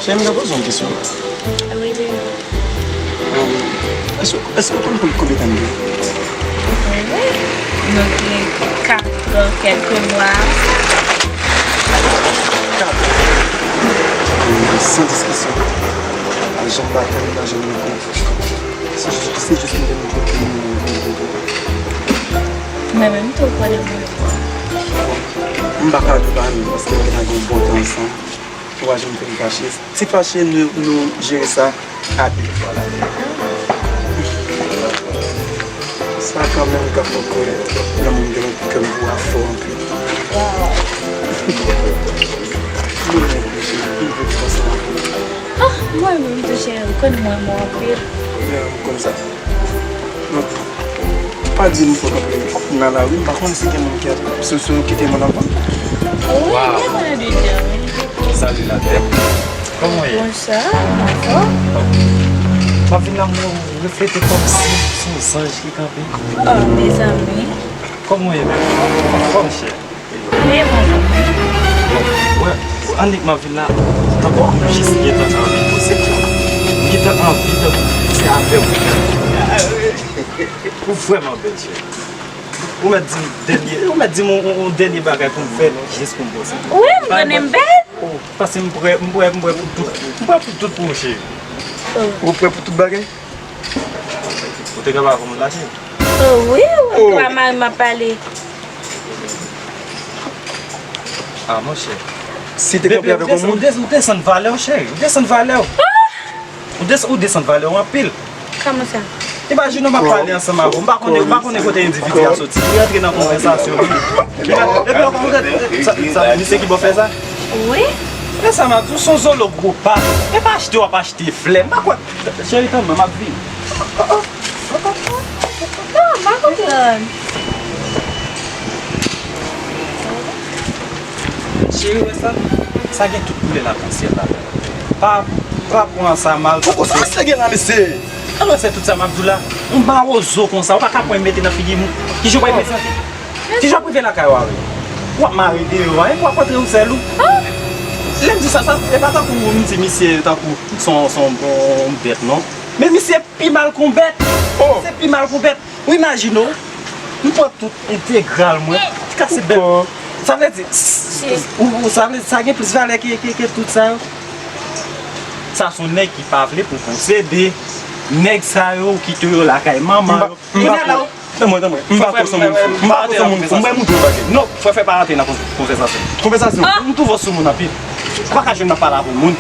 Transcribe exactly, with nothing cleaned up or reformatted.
Tèm nan poze yon kesyon. Wi, wi. Èske, èske w konn konbyen tan nou gen? Wi, wi. Nou gen kat an, kèlke mwa. Kat an? San diskisyon. Pa janm batay, pa janm yon kont. Se jis, se jis nou te montre ke nou. Mwen menm tou, konnen mwen. M pa ka di w pa renmen paske nou te gen yon bon tan ansanm. Ou pa janm fè m fache. Ti fache, nou, nou jere sa a de. Sa kanmenm ka fè w kwè lanmou m gen nan kè m pou w a fò anpil. Mwen menm tou, cheri, m vle viv ansanm avè w. Ah, mwen menm tou, cheri, ou konn mwen, mwen anpil. Mwen konn sa. Donk, pa di m pou kanpe nan lari, m pa konn si gen moun ki ap sou, sou kite moun anvan. Wi, gen moun andedan, wi. Salut la terre. Kòman w ye? Bonswa, anfòm? M ap vin la, mwen reflete kòmsi se yon zanj ki kanpe. Oh, mezanmi. Kòman w ye menm? Anfòm, chè? Wi, mwen konprann. Bon, wè, annik m ap vin la, tankou m jis gentan anvi poze. M gentan anvi tankou se avè w. Ou vrèman bèl, cheri. Ou mèt di m dènye, ou mèt di m yon, yon, yon dènye bagay pou m fè, jis pou m poze. Wi, m konnen m bèl. Oh, paske m prè, m prè, m prè pou tout, m prè pou tout pou ou, cheri. Oh. Ou prè pou tout bagay? Ou te kapab avè m lache? Oh, wi, ou pa mal m ap pale. Ah, monchè. Si te kanpe avèk yon moun. Ou desann valè w, cheri. Ou desann valè w. Ou desann, ou desann valè w anpil. Kòman sa? Imajine w m ap pale ansanm avè w. M pa konnen, m pa konnen kote endividi a soti. Li rantre nan konvèsasyon li. Epi w konprann sa, sa, misye ki bò fè sa? Wi. E sa m ap di w, se yon zolo gwo pa. E pa achte w ap achte flè. M pa kwè. Cheri, tann mwen, m ap vini. Non, m pa konprann. Cheri, wè sa? Sa gen tout koulè lakansyèl ladan l. Pa, pa pran sa mal. Poko sa misye gen la, mesye? Alò, se tout sa m ap di w la. Yon mawozo konsa, ou pa ka pran mete nan figi m. Kijan w pral prezante? Kijan w ap rive lakay ou a, wi? W ap mare deyò a, epi w ap antre ou sèl ou. Lè m di sa, sa, e pa tankou m di misye tankou se yon, se yon bon bèt, non. Men misye pi mal k on bèt. Oh! Se pi mal k on bèt. Ou imajine w, m pran tout entegral mwen, kase bèt. Sa vle di, ou, ou, sa vle di, sa gen plis valè ke, ke, ke tout sa yo. Sa se yon nèg ki pa vle pou posede. Nèg sa yo, ou kite yo lakay manman yo. Kounye a la, ou. Tann mwen, tann mwen. M pa ko sou moun fou. M pa ko sou moun fou. Mwen, m tou bagay. Non, frè, fè pa rantre nan kon-, konvèsasyon. Konvèsasyon? M twouve w sou moun anpil. Ou pa ka jwenn nan pale avè moun.